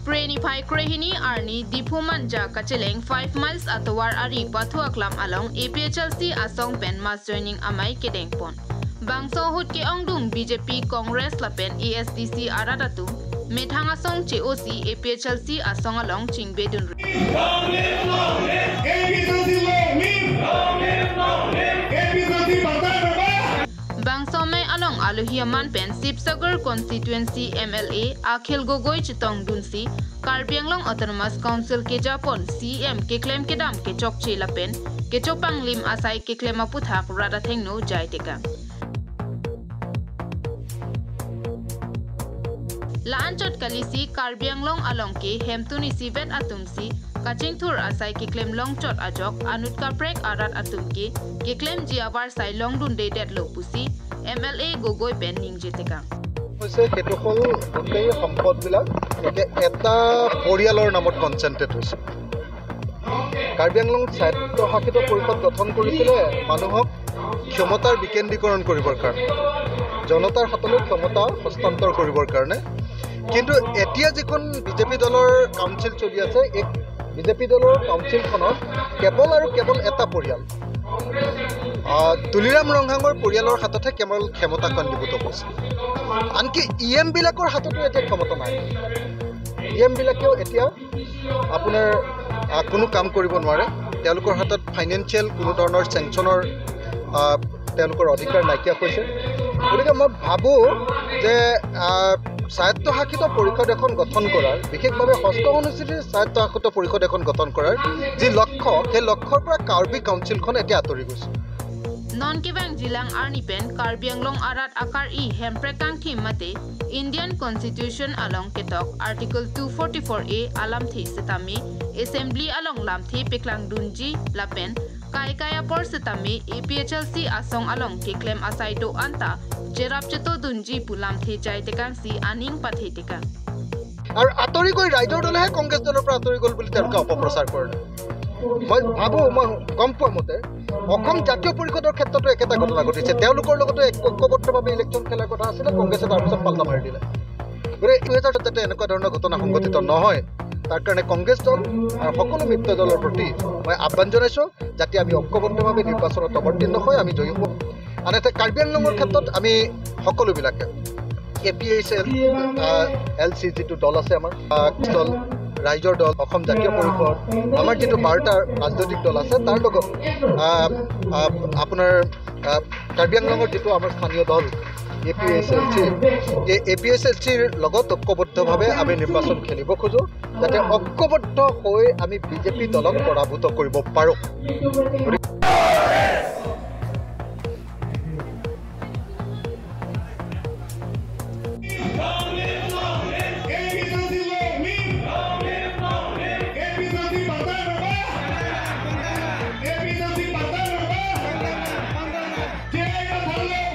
Kreni phai krehini arni Diphu manja kacheleng 5 miles atwar ari pathuaklam along APHLC asong pen mass joining amai kedeng pon. Bangso hut ke ongdung BJP Congress lapen ASDC aradatu methang asong COC APHLC asong along chingbedun. Bangso me along Aluhiaman pen Sibsagar constituency MLA Akhil Gogoi chitong dunsi Karbi Anglong Autonomous Council ke Japon CM ke claim ke dam ke chokche lapen ke chopang lim asai ke claim aputhak rada thengno jaiteka. Laanchot kalisi Karbi Anglong along ke hemtuni sivet atumsi kachingthur asai ke claim longchot ajok anutka prek arat atumke ke claim jiabar sai longdun de det lopusi MLA Gogoi pen ningjeteka. হৈছে সেইটো হ'ল গোটেই সম্পদবিলাক এতিয়া এটা পৰিয়ালৰ নামত concentrate হৈছে। কাৰ্বি আংলং স্বায়ত্তশাসিত পৰিষদ গঠন কৰিছিলে মানুহক ক্ষমতাৰ বিকেন্দ্ৰীকৰণ কৰিবৰ কাৰণে, জনতাৰ হাতলৈ ক্ষমতা হস্তান্তৰ কৰিবৰ কাৰণে। কিন্তু এতিয়া যিখন বিজেপি দলৰ কাউন্সিল চলি আছে, এই বিজেপি দলৰ কাউন্সিলখনত কেৱল আৰু কেৱল এটা পৰিয়াল, তুলিৰাম ৰংহাঙৰ পৰিয়ালৰ হাততহে কেৱল ক্ষমতা কেন্দ্ৰীভূত হৈছে। আনকি ই এমবিলাকৰ হাততো এতিয়া ক্ষমতা নাই। ই এমবিলাকেও এতিয়া আপোনাৰ কোনো কাম কৰিব নোৱাৰে। তেওঁলোকৰ হাতত ফাইনেন্সিয়েল কোনো ধৰণৰ চেংচনৰ তেওঁলোকৰ অধিকাৰ নাইকিয়া হৈছে। গতিকে মই ভাবোঁ যে স্বায়ত্তশাসিত পৰিষদ এখন গঠন কৰাৰ, বিশেষভাৱে ষষ্ঠ অনুসূচীৰ স্বায়ত্তশাসিত পৰিষদ এখন গঠন কৰাৰ যি লক্ষ্য, সেই লক্ষ্যৰ পৰা কাৰ্বি কাউন্সিলখন এতিয়া আঁতৰি গৈছে। Non kebang jilang arni pen Karbi Anglong arat akar i hemprekang thim mate Indian Constitution along ketok Article 244A alam thi setami Assembly along lam thi peklang dunji lapen kai kaya por setami APHLC asong along ke claim asai do anta jerap cheto dunji pulam thi jai tekang si aning pathe tekang. আৰু আঁতৰি গৈ ৰাইজৰ দলেহে কংগ্ৰেছ দলৰ পৰা আঁতৰি গ'ল বুলি তেওঁলোকে অপপ্ৰচাৰ কৰিলে। মই ভাবোঁ, মই গম পোৱা মতে অসম জাতীয় পৰিষদৰ ক্ষেত্ৰতো একেটা ঘটনা ঘটিছে। তেওঁলোকৰ লগতো ঐক্যবদ্ধভাৱে ইলেকশ্যন খেলাৰ কথা আছিলে, কংগ্ৰেছে তাৰপিছত পাল্টা মাৰি দিলে। গতিকে 2000 যাতে এনেকুৱা ধৰণৰ ঘটনা সংঘটিত নহয়, তাৰ কাৰণে কংগ্ৰেছ দল আৰু সকলো মিত্ৰ দলৰ প্ৰতি মই আহ্বান জনাইছোঁ যাতে আমি ঐক্যবদ্ধভাৱে নিৰ্বাচনত অৱতীৰ্ণ হৈ আমি জয়ী হ'ম। আনহাতে কাৰ্বি আংলঙৰ ক্ষেত্ৰত আমি সকলোবিলাকে A P H L L C যিটো দল আছে আমাৰ দল, ৰাইজৰ দল, অসম জাতীয় পৰিষদ, আমাৰ যিটো 12টা ৰাজনৈতিক দল আছে তাৰ লগত আপোনাৰ কাৰ্বি আংলঙৰ যিটো আমাৰ স্থানীয় দল A P H L C, এই এ পি এইচ এল চিৰ লগত ঐক্যবদ্ধভাৱে আমি নিৰ্বাচন খেলিব খোজোঁ, যাতে ঐক্যবদ্ধ হৈ আমি বিজেপি দলক পৰাভূত কৰিব পাৰোঁ।